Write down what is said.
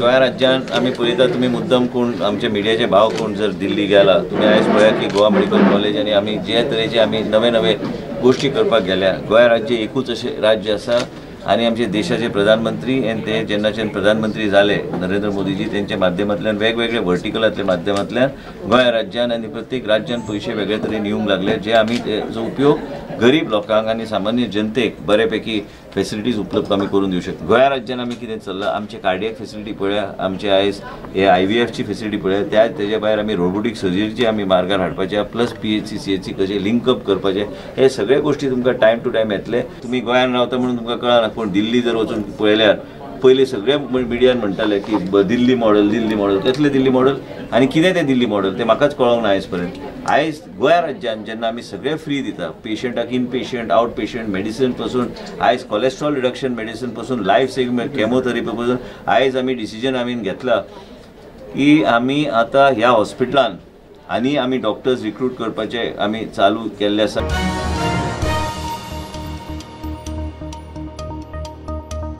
गोंया राज्यान आमी पळयता, तुमी मुद्दम कोण आमचे मिडियाचे भाव कोण जर दिल्ली गेला, तुमी आयज पळया की गोवा मेडिकल कॉलेज आनी आमी जे तरेचे आमी नवे नवे गोश्टी करपाक गेल्या. गोंया राज्य एकूच अशें राज्य आसा आनी आमचे देशाचे प्रधानमंत्री आनी ते जेन्नाच्यान प्रधानमंत्री जाले नरेंद्र मोदीजी, तेंच्या माध्यमांतल्यान वेगवेगळे वर्टिकलांतल्या माध्यमांतल्यान गोंया राज्यान आनी प्रत्येक राज्यान पयशे वेगळे तरेन येवंक लागले, जे आमी तेजो उपयोग गरीब लोकांक आनी सामान्य जनतेक बऱ्यापैकी फेसिलिटीज उपलब्ध आमी करून दिवं शकता. गोंया राज्यान आमी कितें चल्लां, आमचे कार्डियक फेसिलिटी पळया, आमचे आयज हे IVFची फेसिलिटी पळया, त्या तेजे भायर आमी रोबोटीक सर्जरीची आमी मार्गार हाडपाचे, प्लस PHC CHC कशें लिंकअप करपाचे, हे सगळे गोश्टी तुमकां टायम टू टायम येतले. तुमी गोंयान रावता म्हणून तुमकां कळना, पूण दिल्ली जर वचून पळयल्यार पयलीं सगळे मिडियान म्हणटाले की दिल्ली मॉडल, दिल्ली मॉडल, कसलें दिल्ली मॉडल आनी कितें तें दिल्ली मॉडल तें म्हाकाच कळोंक ना आयज पर्यंत. आयज गोंया राज्यान जेन्ना आमी सगळें फ्री दिता, पेशंटाक in patient, out patient medicine पसून, आयज कॉलेस्ट्रॉल रिडक्शन मेडिसीन पसून, लायफ सेविंग केमोथेरपी पसून, आयज आमी डिसिजन आमी घेतला की आमी आतां ह्या हॉस्पिटलान आनी आमी डॉक्टर्स रिक्रूट करपाचे आमी चालू केल्ले आसा.